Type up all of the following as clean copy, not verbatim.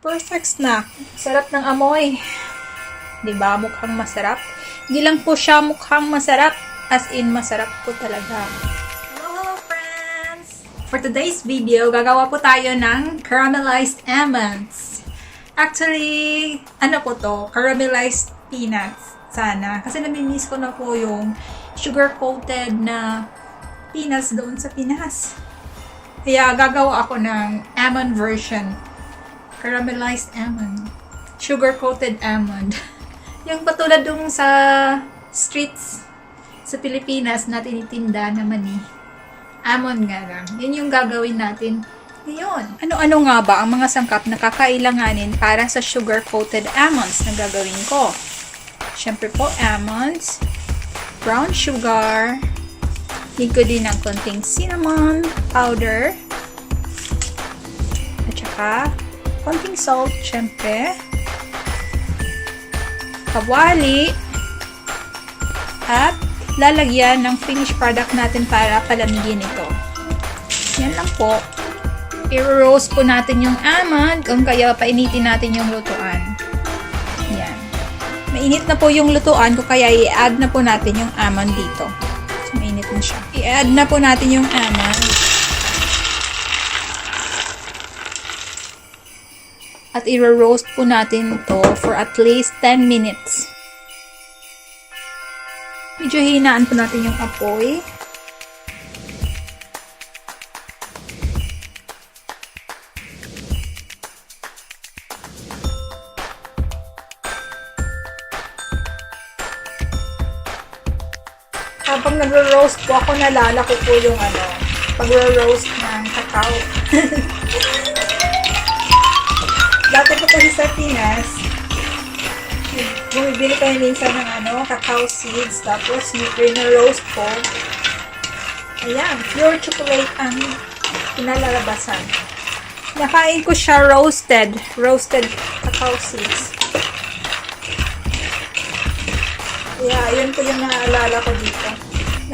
Perfect snack. Sarap ng amoy. 'Di ba? Mukhang masarap. Hindi lang po siya mukhang masarap. As in, masarap po talaga. Hello, hello friends! For today's video, gagawa po tayo ng caramelized almonds. Actually, ano po to? Caramelized peanuts. Sana. Kasi namimiss ko na po yung sugar-coated na peanuts doon sa Pinas. Kaya gagawa ako ng almond version. Caramelized almond. Sugar-coated almond. Yung patulad dun sa streets sa Pilipinas na tinitinda naman eh. Almond nga lang. Yun yung gagawin natin ngayon. Ano-ano nga ba ang mga sangkap na kakailanganin para sa sugar-coated almonds na gagawin ko? Siyempre po, almonds, brown sugar, need ko din ng konting cinnamon powder, at saka konting salt, syempre, kawali, at lalagyan ng finished product natin para palamigin ito. Yan lang po. I-roast po natin yung almond kung kaya painitin natin yung lutuan. Yan. Mainit na po yung lutuan kung kaya i-add na po natin yung almond dito. So, mainit na siya. I-add na po natin yung almond. At i-roast po natin to for at least 10 minutes. Medyo hinaan po natin yung apoy. Habang nagro-roast po ako, nalala ko po yung ano, pagro-roast ng cacao. Dati po kasi sa Pinas, bumibili kami minsan ng ano, cacao seeds, tapos roast po. Ayan, pure chocolate ang kinalalabasan. Nakain ko siya roasted, roasted cacao seeds. Kaya, yun po yung naaalala ko dito.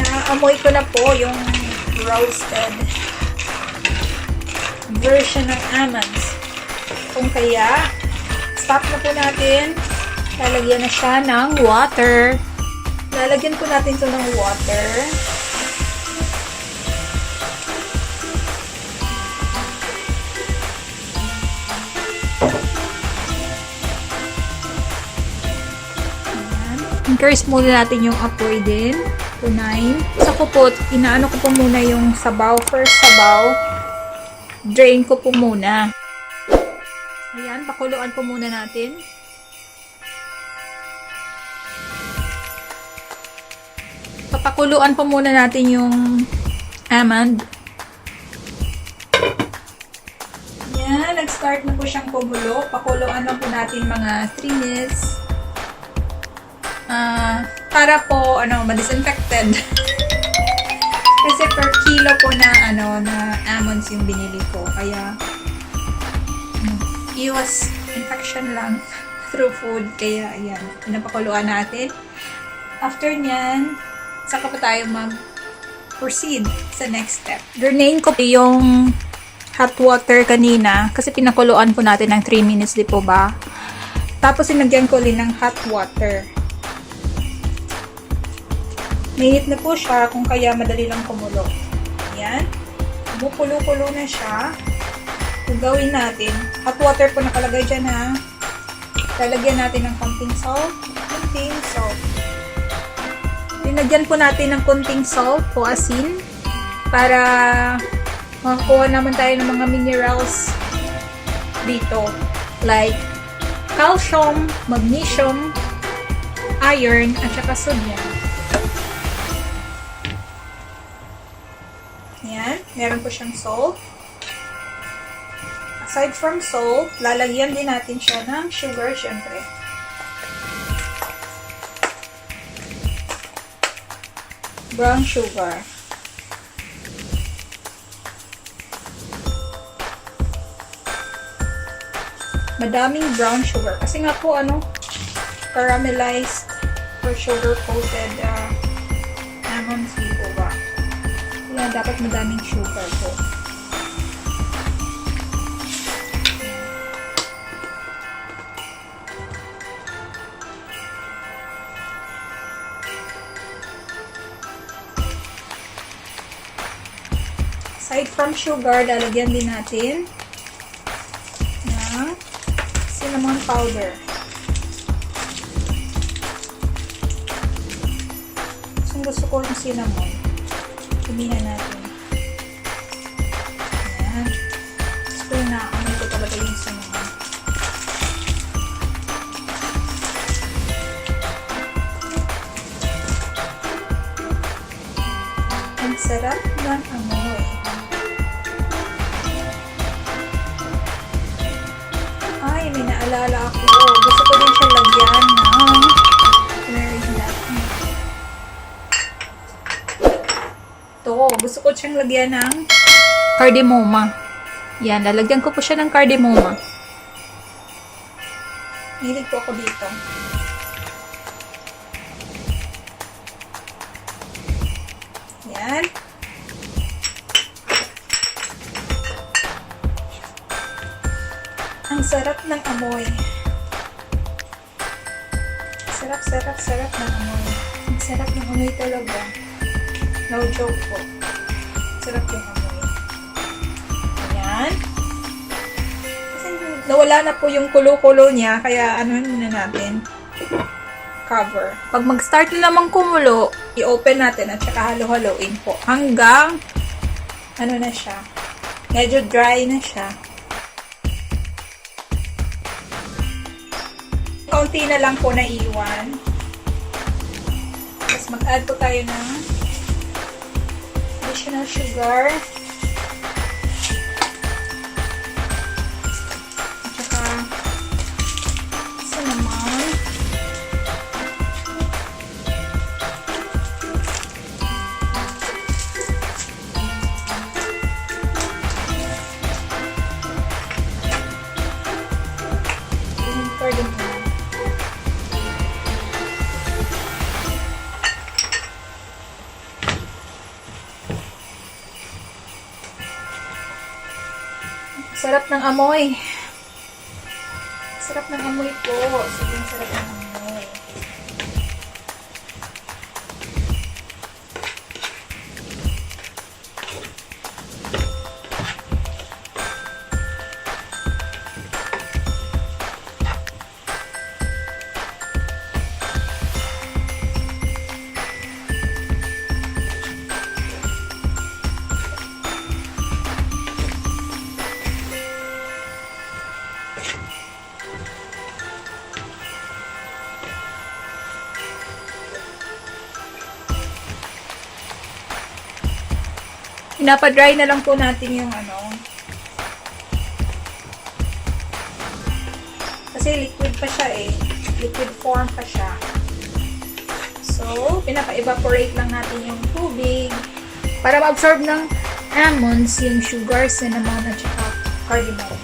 Naaamoy ko na po yung roasted version ng almonds. Kung kaya, stop na po natin. Lalagyan na siya ng water. Lalagyan po natin ito ng water. Ayan. Increase muna natin yung apoy din to 9. Sa kupot, inaano ko po muna yung sabaw. First sabaw, drain ko po muna. Ayan, pakuluan po muna natin. Papakuluan po muna natin yung almond. Ayan, nag-start na po siyang kumulo. Pakuluan lang po natin mga 3 minutes. Para po, ano, ma-disinfected. Kasi per kilo po na, ano, na almonds yung binili ko. Kaya, iwas infection lang through food. Kaya, ayan, pinapakuluan natin. After nyan, saka pa tayo mag-proceed sa next step. Drain ko yung hot water kanina kasi pinakuluan po natin ng 3 minutes, di po ba? Tapos, sinagyan ko ulit ng hot water. Mainit na po siya kung kaya madali lang kumulo. Ayan. Kumukulo-kulo na siya. Kung gawin natin, hot water po nakalagay dyan ha. Lalagyan natin ng konting salt. Konting salt. Linagyan po natin ng konting salt o asin para makakuha naman tayo ng mga minerals dito. Like calcium, magnesium, iron, at saka sodium. Ayan, meron po siyang salt. Aside from salt, lalagyan din natin siya ng sugar, syempre. Brown sugar. Madaming brown sugar. Kasi nga po, ano, caramelized or sugar-coated almonds dito ba? Kaya dapat madaming sugar po. Aside from sugar, lalagyan din natin ng cinnamon powder. Gusto gusto ko yung cinnamon. Damihan natin. Ayan. Gusto yung naamoy ko talaga yung cinnamon. Ang sarap ng amoy. Ay, may naalala ako. Gusto ko din siya lagyan ng, where is that? Ito, gusto ko siyang lagyan ng cardamoma. Yan, lalagyan ko po siya ng cardamoma. Mahilig po ako dito. Yan. Ang sarap ng amoy. Sarap, sarap, sarap ng amoy. Ang sarap ng amoy talaga. No joke po. Sarap yung amoy. Ayan. Kasi nawala na po yung kulo-kulo niya, kaya ano muna natin. Cover. Pag mag-start na namang kumulo, i-open natin at saka halo-haloin po. Hanggang, ano na siya, medyo dry na siya. Kaunti na lang po na iwan. Tapos mag-add po tayo ng additional sugar. At saka cinnamon. Yung cardamom. Sarap ng amoy. Sarap ng amoy po. Sobrang sarap ng amoy. Pinapadry na lang po natin yung ano. Kasi liquid pa siya eh. Liquid form pa siya. So, pinapa-evaporate lang natin yung tubig para ma-absorb ng almonds yung sugar, cinnamon, at saka cardamom.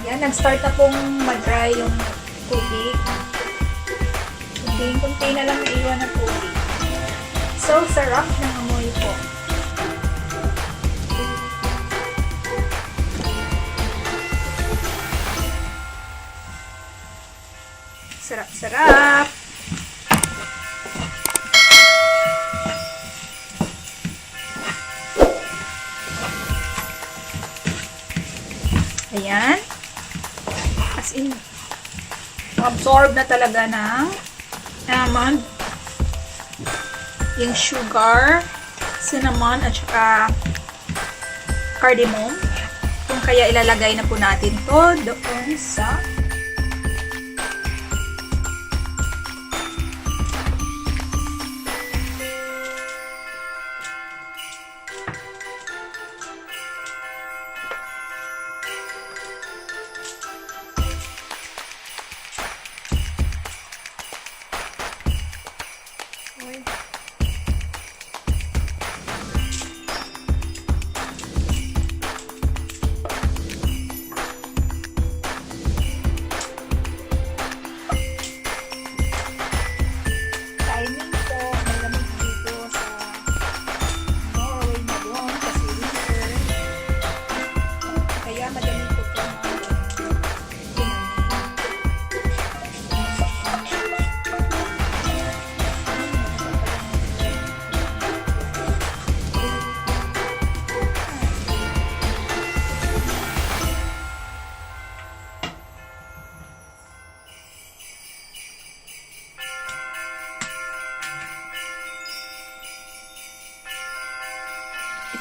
Yan, nag-start na pong ma-dry yung tubig. Kunting-kunti na lang naiwan na tubig. So, sarap ng amoy po. Sarap-sarap! Ayan. As in, absorb na talaga ng almond, yung sugar, cinnamon, at saka cardamom. Kung kaya ilalagay na po natin to doon sa Uy.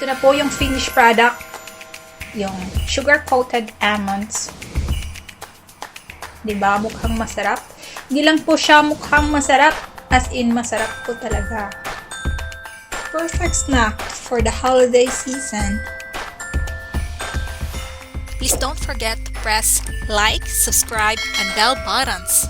Ito na po yung finished product. Yung sugar-coated almonds. 'Di ba? Mukhang masarap. Hindi lang po siya mukhang masarap. As in, masarap po talaga. Perfect snack for the holiday season. Please don't forget to press like, subscribe, and bell buttons.